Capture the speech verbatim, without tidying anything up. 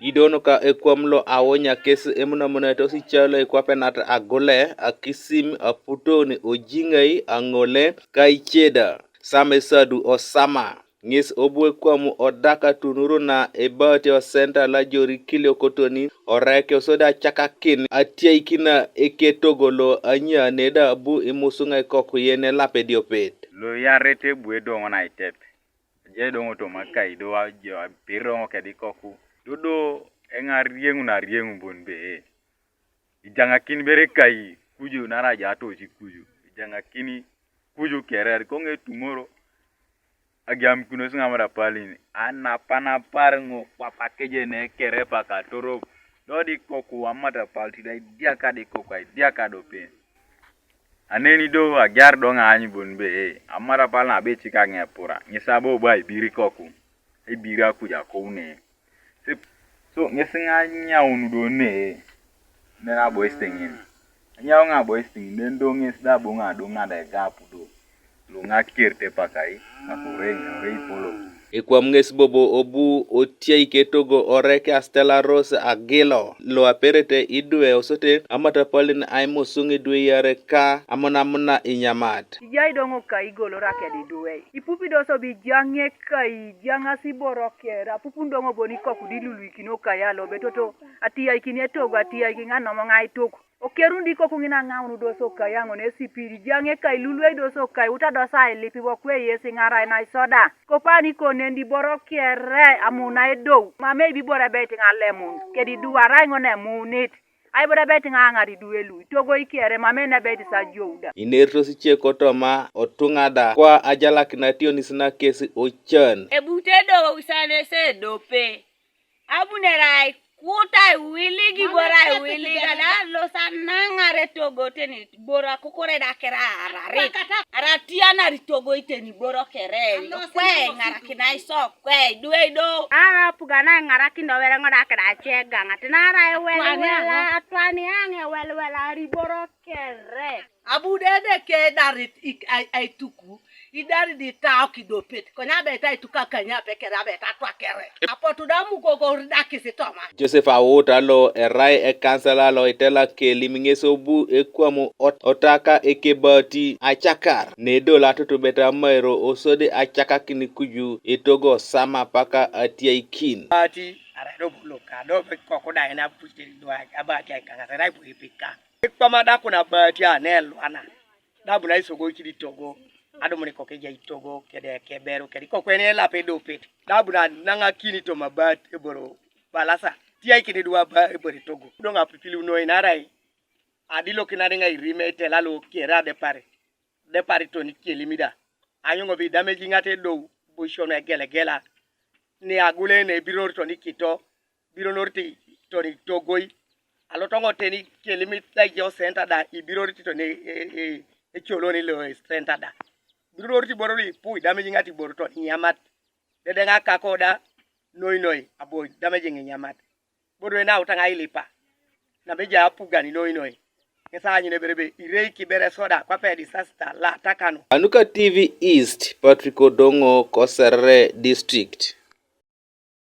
Idon ka ekwam lo awonya kes emunamunaitos icaalo ikwapenat agule, akisim, aputon, ojiŋai, aŋole, kaiceda, samesadu, osama. Ŋes obu ekwam odak atunur na ebaate osenta lajori kilio kotoni oreke osodi acakakin atiaikina eketogo lo anyaane da abu imusuŋa ikoku yen elap ediopet. Lo iyarete bu edoŋo naitep. Aje edoŋo toma kai do ajo apir edoŋo kedi ikoku. Dodo eŋarieŋu narieŋu bon be. Ijaŋakin bere kai kuju naraja atoci kuju. Ijaŋakin kuju kerer koŋe tumoro. Agiamikunos ŋa matapalin anapanapar ŋo kwap akejene kere paka torop. Dodi ikoku amatapal tida idiaka di ikoku aidiaka dope. Aneni do agiar do ŋaany bon be, amatapal nabo icikak ŋepura ŋes abo bo aibiri ikoku. Aibiri akuj akoune. So ŋes ŋa anyaun do ne. Nen abois teŋin. Anyau ŋa abois teŋin nen do ŋes da bo ŋa do ŋa da egap do. Luŋa kerte pakai ŋakurei ŋorei polo. Ekwam ŋes bobo obu otiai ketogo oreke astelaros agilo lo aperete idwe osote amatapalin aimusuŋ idwe yare ka amunamuna inyamat. Ijai doŋo ka igolora kedi idwe. Ipupi do sobi ijaŋe kai ijaŋasi iboro kere apupun doŋo boni ikoku di luluikino kai alo betoto atiaikini etogo atiaiki ŋa nomo ŋa ituk. Okerun di ikoku ŋina ŋaun do sokai aŋon esipil ijaŋe kai luluei do sokai iwuta do sa ilip iwokwe yesi ŋarai naisoda. Kopani konen di iboro kere amuna edou mama ebi iboro ebeit ŋalemun kedi iduwarai ŋon emunit. Aiboro ebeit ŋaŋar iduwe lu itogoi kere mama en ebeit sa jouda. Inertos ice kotoma otuŋa da kwa ajalakin ationis na kes ocan. Ebute do isanese edope. Abunere aikuta aiwilig iboro aiwilig ada losa naŋar etogo teni iboro akukure da kere ararit aratianar itogo iteni iboro kere kwe iŋarakina iso kwe iduei do. Ara apugan aiŋarakin do wereŋo da keda ace egaŋat nara ewelwela atwaniaŋ ewelwela ariboro kere. Abu dede ke idarit ik- ai- aituku idarit itau kidopet konye abet aituk akany ape kere abet atwa kere apotu da mukoko ridakis toma. Joseph Awut alo erai ekansela lo itela kelim ŋes obu ekwam ot- otaka ekebati acakar nedol atutubet amairo osodi acakakin kuju etogo sama paka atiaikin. Bati arai do bulu ka do be koku da ina puite do abati aikaŋas erai bu ipika. Ekwam da kuna baati a ne elwana. Da buna isogo ikidi togo. Adumun ikoku ejai togo kede ekeberu kede ikoku ene elap edopet. Da buna naŋakini toma baat eboro balasa tiaikini duwa ba ebore togo. Doŋ apipiliu noi narai adilokin adiŋa irime itela lo kere adepar. Depar toni kelim da. Anyuŋ bi damage ŋat edou busion egelegela. Ni agule ne ebiror toni kito. Bironor ti toni togoi. Alotoŋo teni kelimit da ijo senta da ibiror ti toni e- e- e- ecoloni lo senta da. Biror ti boro li pu idamiji ŋati boro toni nyamat. Dedeŋ akako da noi noi abo idamiji ŋinyamat. Bodo ena utaŋa ilipa. Nabeja apugani noi noi. Ŋes aanyun ebe ebe irei kibere soda kwape disaster la atakanu. Anuka T V East, Patrick Odoŋo, Koserere District.